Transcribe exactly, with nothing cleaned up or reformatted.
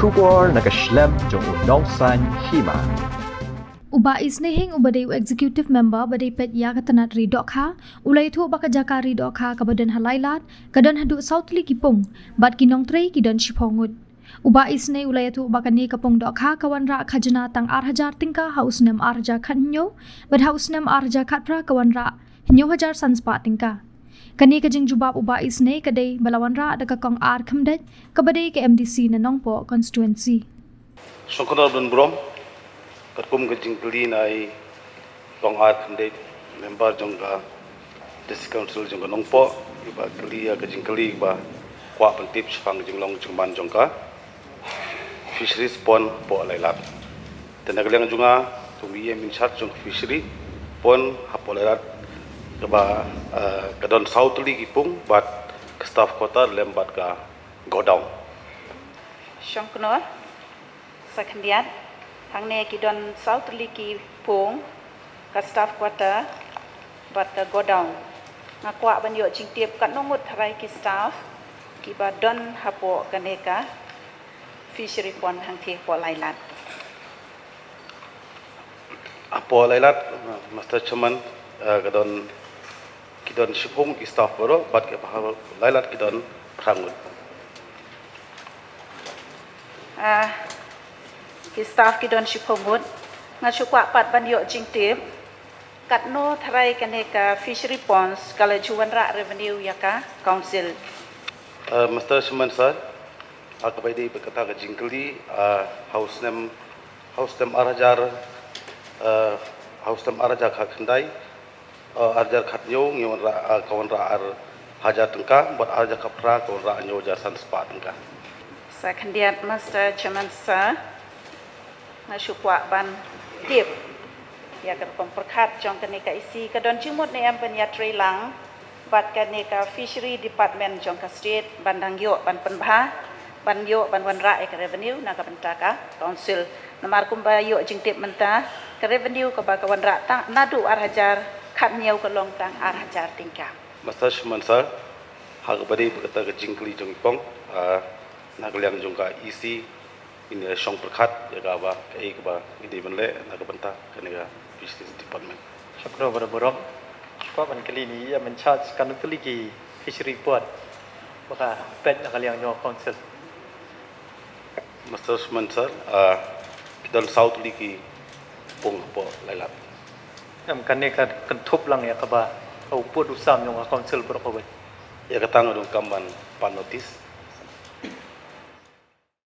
Khubor na ka shlem jong u Nongsaiñ Hima. U Bah Isnei Hing uba dei u Executive Member ba dei peit ïa ka tnat ri dohkha, u la ïathuh ba ka jaka ri dohkha kaba don ha Lailad ka don haduh saw tylli ki pung, bad ki nongtrei ki don shiphew ngut. U Bah Isnei u la ïathuh ba kane ka pung dohkha ka wanrah khajna tang ar hajar tyngka ha u snem ar hajar khathynñiew, bad ha u snem ar hajar khatphra ka wanrah hynñiew hajar san spah tyngka. Kane ka jingjubab u Bah Isnei ka dei ba la wanrah da ka Kong R Khymdeit kaba dei ka M D C na Nongpoh constituency. Shongknor ban burom, katkum ka jingkylli na i Kong R Khymdeit, member jong ka District Council jong ka Nongpoh, iba kylli ïa ka jingkylli ba kwah ban tip shaphang jinglong jingman jong ka fisheries pond hapoh Lailad. Te na ka liang jong nga, kum i E M in charge jong ka fishery pond hapoh Lailad, kaba, eh, ka don saw tylli ki pung bad ka staff quarter lem bad ka godown. Shongknor, sa khyndiat, hangne ki don saw tylli ki pung, ka staff quarter bad ka godown. Nga kwah ban ïoh jingtip katno ngut tharai ki staff kiba don hapoh kane ka fishery pond hangtei hapoh Lailad. Hapoh Lailad, Mister Chairman, eh, ka don, ki don shiphew ki staff baroh, bad hapoh Lailad ki don phra ngut. Ah, ki staff ki don shiphew ngut. Nga shu kwah pat ban ïoh jingtip katno tharai kane ka fishery ponds ka la ju wanrah revenue ïa ka council. Eh, Mister Chairman sir, ha kaba ïadei bad kata ka jingkylli, eh, ha u snem, ha u snem ar hajar, eh, ha u snem ar hajar khatkhyndai, eh, ar hajar khathynñiew ngi wanrah, eh, ka wanrah ar hajar tyngka, bad ar hajar khatphra ka wanrah hynñiew hajar san spah tyngka. Sa khyndiat, Mister Chairman sir, nga shu kwah ban tip ïa ka rukom pyrkhat jong kane ka E C, ka don jingmut ne em ban ïatrei lang bad kane ka fishery department jong ka state ban dang ïoh ban pynbha, ban ïoh ban wanrah ïa ka revenue na ka bynta ka council. Namar kumba ïoh jingtip mynta, ka revenue kaba ka wanrah tang naduh ar hajar khathynñiew ka long tang ar hajar tyngka. Mister Chairman sir, ha kaba ïadei bad kata ka jingkylli jong i Kong, ah, na ka liang jong ka E C, ngin ïa shong pyrkhat ïa kaba, kaei kaba ngi dei ban leh na ka bynta kane ka fisheries department. Shukor bad burom. Shuwa ban kylli, i E M in charge, katno tylli ki fishery pond ba ka peit na ka liang jong ka council? Mister Chairman sir, ah, ki don saw tylli ki pung hapoh Lailad. Em, kane ka kynthup lang ïa kaba u pud u sam jong ka council baroh kawei? Ïa kata nga donkam ban pan notice